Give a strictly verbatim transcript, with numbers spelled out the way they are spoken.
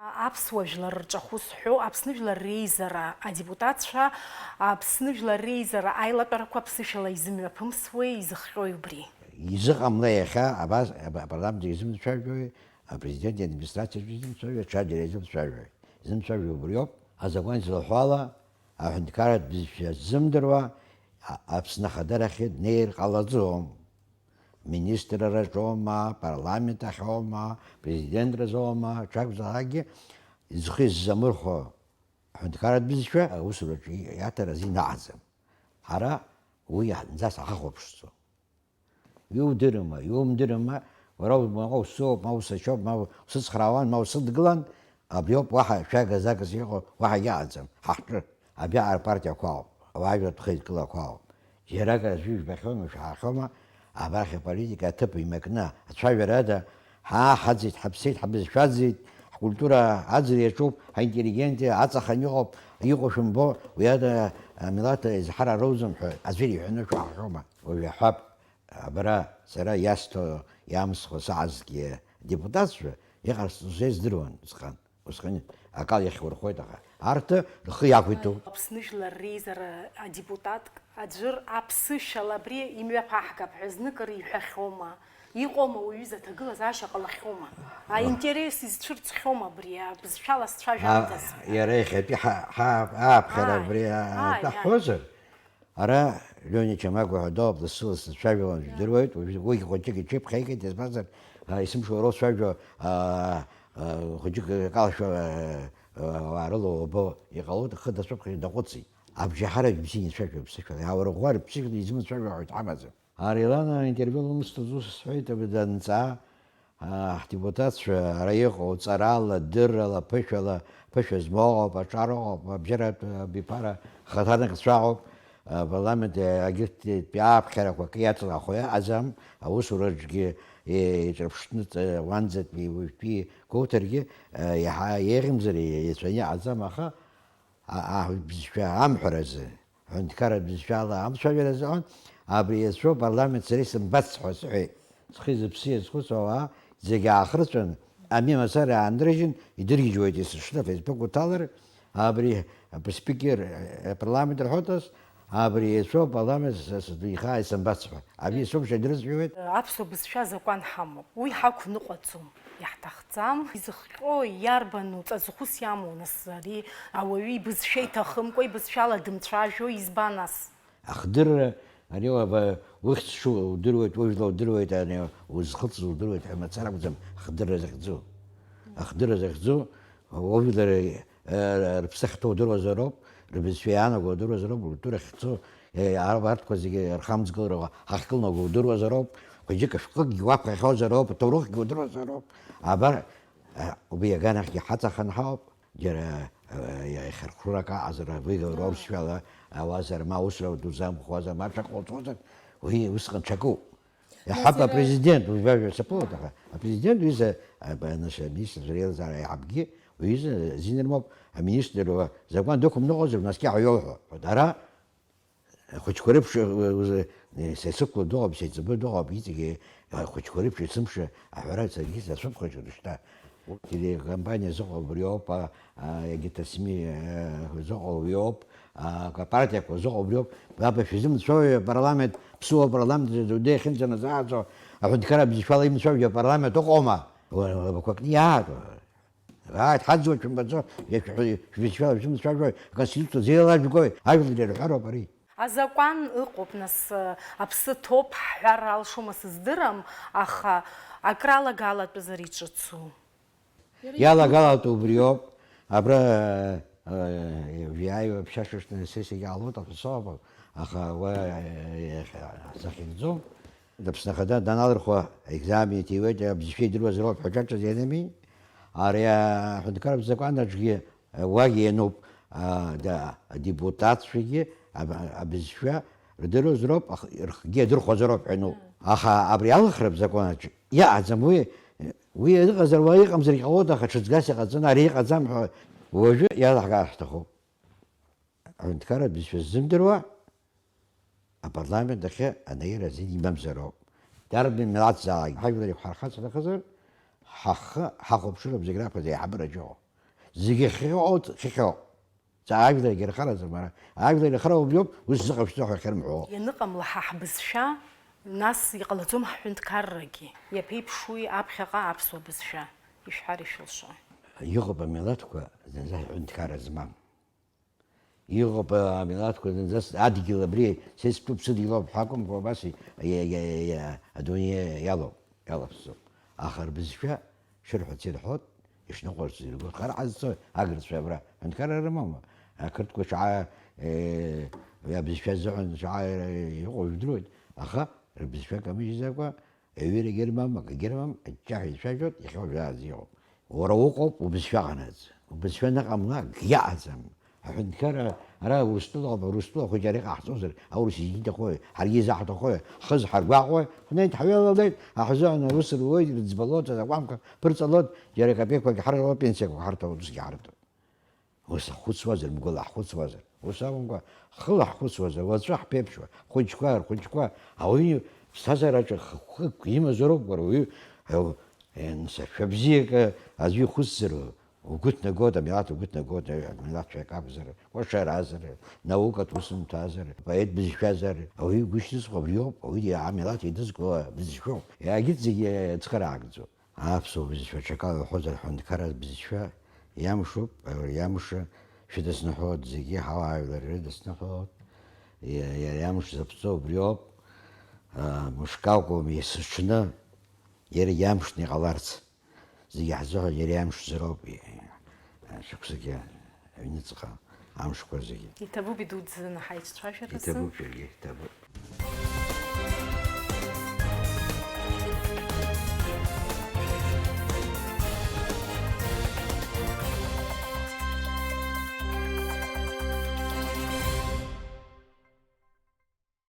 Аԥсуа жәлар рҿахәы зҳәо Аԥсны Жәлар Реизара адепутатцәа, Аԥсны Жәлар Реизара аилатәарақәа ԥсышәала изымҩаԥымсуеи, изыхҟьои убри? Изыҟамлеи иахьа абас апарламент изымцәажәои, апрезидент иадминистрациа изымцәажәои, аҽаџьара изымцәажәои? Изымцәажәо убриоуп. Азакәан излаҳәо ала, аҳәынҭқарратә бызшәа ззымдыруа Аԥсны ахадарахьы днеир ҟалаӡом. Министрраҿоума, апарламент ахьоума, президентразоума, ҽакзаалакгьы зхы иззамырхәо аҳәынҭқарратә бызшәа аусураҿы иаҭар азин аҟаӡам. Ҳара уи зынӡас ҳахәаԥшӡом. Иудырыма, иумдырыма, уара ма усоуп, ма усашьоуп, ма усыцхраауан, ма усыдгылан, абриоуп, уаҳа шәага-загас иҟоу уаҳа иаҟаӡам, ҳа ҳҿы. Абриаҟара апартиақәа ауп, ауаажәларратә хеидкылақәа ауп. Џьаракыр аӡәы ижәбахьоума, ишәаҳахьоума, абарахь аполитика аҭыԥ имакны, ацәажәара ада, ҳаа, ҳаӡит, ҳаԥсит, ҳбызшәа аӡит, ҳкультура аӡра иаҿуп, ҳаинтеллигенциа аҵаханы иҟоуп, иҟоу шәымбо, уи ада амилаҭ изҳара роуӡом ҳәа аӡәыр иҳәаны шәаҳахьоума? Уажә иаҳҳәап, абра сара иасҭо, иамсхуа саазгьы адепутатцәа иҟарҵо сыздыруан усҟан. Усҟан акал иахьурхоит, аха арҭ рхы иақәиҭуп. Аԥсны Жәлар Реизара адепутатк аӡәыр аԥсышәала абри имҩаԥаҳгап ҳәа зныкыр иҳәахьоума? Иҟоума уаҩы изы аҭагылазаашьа ҟалахьоума? Аинтерес изцәырҵхьоума абри абызшәала сцәажәандаз? Иара иахьатәи ҳа-, ҳа-, ааԥхьара абри атәы ҳҳәозар? Ара Лиониа Чамагәа ҳәа дыҟоуп, лассы-лассы дцәажәауан, жәдыруеит, уажә уигьы хәыҷык иҽиԥхеикит, избанзар, а, есымша уара уцәажәо, а, а, хәыҷык акалашәа, а, а, ауаа рыла уабо, иҟалоит, ахы дацәыԥхьеит, даҟәыҵит. Абжьаҳараҩ бзиа ицәажәоит ԥсышәала, иааурӷәӷәар, ԥсышәала изымцәажәо ҳәа дҳамаӡам. Ари Лана аинтервиу лымсҭазу сҳәеит, абри данҵаа, а, ҳдепутатцәа ара иҟоу ҵарала, дыррала, ԥышәала, ԥышәа змоу ыҟоуп, аҿар ыҟоуп, абжьаратә абиԥара хаҭанакцәа ыҟоуп, апарламент егьырҭ ааԥхьарақәа акы иаҵанахуа иҟаӡам, аусураҿгьы еиҿырԥштәны ҵа-, уанӡатәи уажәтәи гәоуҭаргьы, а, иаҳа еиӷьымзар еицәаны иҟаӡам, аха а-, а-, бызшәа амҳәаразы, аҳәынҭқарратә бызшәала амцәажәара азыҳәан, абри иацәоу апарламент сара исымбац ҳәа сҳәеит. Схи зыԥси иазхәыцуа ауаа зегьы аахырҵәан, ами мацара аанрыжьын, идыргьежьуеит есышьҭа Facebook уҭалар, абри аспикер, апарламент рҳәоҭас, абри иацәоу апарламент с-, с-, ихаа исымбац ҳәа. Абри есымша дрызҳәауеит. Аԥсуа бызшәа азакәан ҳамоуп. Уи ҳақәныҟәаӡом, иаҳҭахӡам. Изыхҟьо иарбану ҵаҵӷәыс иамоу, нас, ари ауаҩы ибызшәа иҭахымкәа, ибызшәала дымцәажәо, избан, нас? Ахдырра, ари уаба, ухьӡ шудыруеит, ужәла удыруеит, ани узхыҵыз удыруеит ҳәа мацара акәӡам ахдырра захьӡу. Ахдырра захьӡу, ужәлар, э, рыԥсы ахьҭоу удыруазароуп, рыбызшәа иаанаго удыруазароуп, ркультура ахьцо, э, арбарҭқәа зегьы рхамҵгылара ҳахькылнаго удыруазароуп, хәыҷык шәҟәыкгьы уаԥхьахьоузароуп, аҭоурыхгьы удыруазароуп. Абар, э, убри аганахьгьы ҳаҵаханы ҳауп. Џьара, э, иахьархәрак аҟазар, абри Урысшәала ауазар, ма аусура дуӡӡа амхуазар, ма ҽак ҟауҵозар, уи усҟан ҽакуп. Иаҳҳәап, Назира апрезидент, уажәажәа саԥылоит, аха апрезидент уҩыза, а, б-, анышә-, аминистрцәа реилазаара аиҳабгьы, уҩыза азин рымоуп, аминистр уа закәан дықәымныҟәозар, унаскьа ҳәа иоуҳәо. Ара Ахәыҷқәа реиԥш, э, э, сеицықәла дыҟоуп, сеиҵбы дыҟоуп, иҵегьы ахәыҷқәа реиԥш есымша аҳәара саргьы сацәыԥхашьоит шьҭа. Урҭ телекомпаниа зыҟоу убриоуп, а, а, егьырҭ асми, э, зыҟоу уиоуп, а, апартиақәа зыҟоу убриоуп. Баба шәизымцәои апарламент, ԥсуа апарламент, дунеи ахьынӡаназааӡо, аҳәынҭқарра бызшәала имцәажәо апарламент ыҟоума? Уа-, уа-, лабақәа кны иаатәо. Ааит, ҳаӡуа шәымбаӡо, шәбызшәала шәымцәажәои, аконституциа зеилажәгои, ажәлар ирҳәароуп ари. Азакәан ыҟоуп, нас, аԥсы ҭоуп ҳҳәар алшома сыздырам, аха акралагалатәызар иҿыцу? Иалагалатәу убриоуп, абра, э, иааиуа ԥшьашаҿны сессиагьы ҟалоит, аԥсоуп, аха уа, э, захьыгӡом. Аԥсны Ахада даналырхуа, аекзамен иҭиуеит, абызшәа идыруазароуп ҳәа ҿаҿаӡа ианами, ари аҳәынҭқарратә закәан аҿгьы, уагьы иануп, а, да, адепутатцәагьы аб-, абызшәа рдыруазароуп, ах-, рхгьы иадырхәазароуп ҳәа иануп. Аха абри алхратә закәан аҿы иаҟаӡам уи, уи ыҟазар уа иҟамзаргь ҟалоит, аха ҽыҵгас иҟаҵаны ари иҟаӡам ҳәа уажәы иалаҳгар ҳҭахуп. Аҳәынҭқарратә бызшәа ззымдыруа, апарламент ахьы анеира азин имамзароуп. Дарбан милаҭзаалак ҳажәлар иқәҳархац аҭахызар, ҳахы ҳахәаԥшыроуп зегь раԥхьаӡа аиҳабыраҿы иҟоу. Зегьы хьхьоуп, хьхьоуп. Ҵаа, ажәларгьы рхаразар, мара, ажәлар ирхара убриоуп, ус зыҟашәҵо ҳәа ахьырымҳәо. Ианыҟамла ҳа ҳбызшәа, нас иҟалаӡом ҳҳәынҭқаррагьы. Иаԥеиԥшуи аԥхьаҟа аԥсуа бызшәа? Ишәҳәар ишәылшои? Иҟоуп амилаҭқәа зынӡа ҳҳәынҭқарра змам. Иҟоуп амилаҭқәа зынӡа адгьыл абри са истәуп, сыдгьыл ауп ҳәа акәымкәа, убас и-, и-, и-, и-, адунеи иалоуп, иалаԥсоуп. Аха рбызшәа шырҳәац ирҳәоит, ишныҟәарц иргоит. Хара ҳазцои агырцәа абра? Ҳәынҭқарра рымоума? Ақырҭқәа шаҟа, э, абызшәа азыҳәан шаҟа иҟоу жәдыруеит, аха рыбызшәа камыжьӡакәа Аҩырагьы рмам, акгьы рмам, аҷҷаҳәа ицәажәоит, иахьа уажәраанӡа иҟоуп. Уара уҟоуп убызшәа ҟанаҵ. Убызшәа аныҟамла, акгьы ыҟаӡам. Аҳәынҭқарра ара Урыстәыла ауп, Урыстәыла хәыҷы ара иҟаҳҵозар, аурыс изиҭахои, ҳаргьы изаҳҭахои, ҳхы зҳаргәаҟуеи, ҳнеит, ҳҩалалеит, ҳазыҳәан аус руеит, рыӡбалоит, азакәанқәа ԥырҵалоит, џьара капеиқәак ҳарҳәалоит, пенсиақәак ҳарҭалоит, усгьы ҳарҭоит. Ус ҳхәыцуазар, мгәыла ҳхәыцуазар, ус акәымкәа, хыла ҳхәыцуазар, уаҵәы ҳԥеиԥшуа, хәыҷқәа, рхәыҷқәа, ауаҩы ԥсҭазаараҿы хықәкык имазароуп, уара уаҩы, ау-, е, нас, ашәа бзиак, аӡәы ихәыцзар, угәы ҭнагоит, амилаҭ угәы ҭнагоит, е, амилаҭ шәак акәзар, кәашаразар, наукатә усумҭазар, поет бызшәазар, ауаҩы игәы шьҭызхуа абриоуп, ауаҩы амилаҭ еидызкыло бызшәоуп. Егьырҭ зегьы ацхыраагӡоуп. Аԥсуа бызшәа аҽакала иуҳәозар, аҳәынҭқарратә бызшәа иамшуп, иамша шәыдысныҳәоит, зегьы ҳауаажәлар ирыдысныҳәоит. Иа-, иара иамш заԥҵоу убриоуп. А, мышкы акәым, есыҽны иара иамшны иҟаларц. Зегьы ҳзыҳәан иара иамшзароуп, и-, шықәсагьы аҩныҵҟа амшқәа зегьы. Иҭабуп идуӡӡаны ҳаицәажәара. Иҭабуп, иаргьы иҭабуп.